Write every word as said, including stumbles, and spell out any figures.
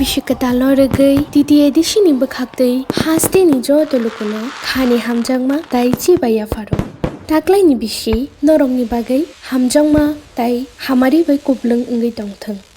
Bisi kwtalno rwgwi T T A D C ni bwkhaktwi hasteni joto lukuno khani hamjakma tei chibai yapharo. Taklaini bisi norokni bagwi hamjakma tei hamari bai kuplwng wngwi tongthwng.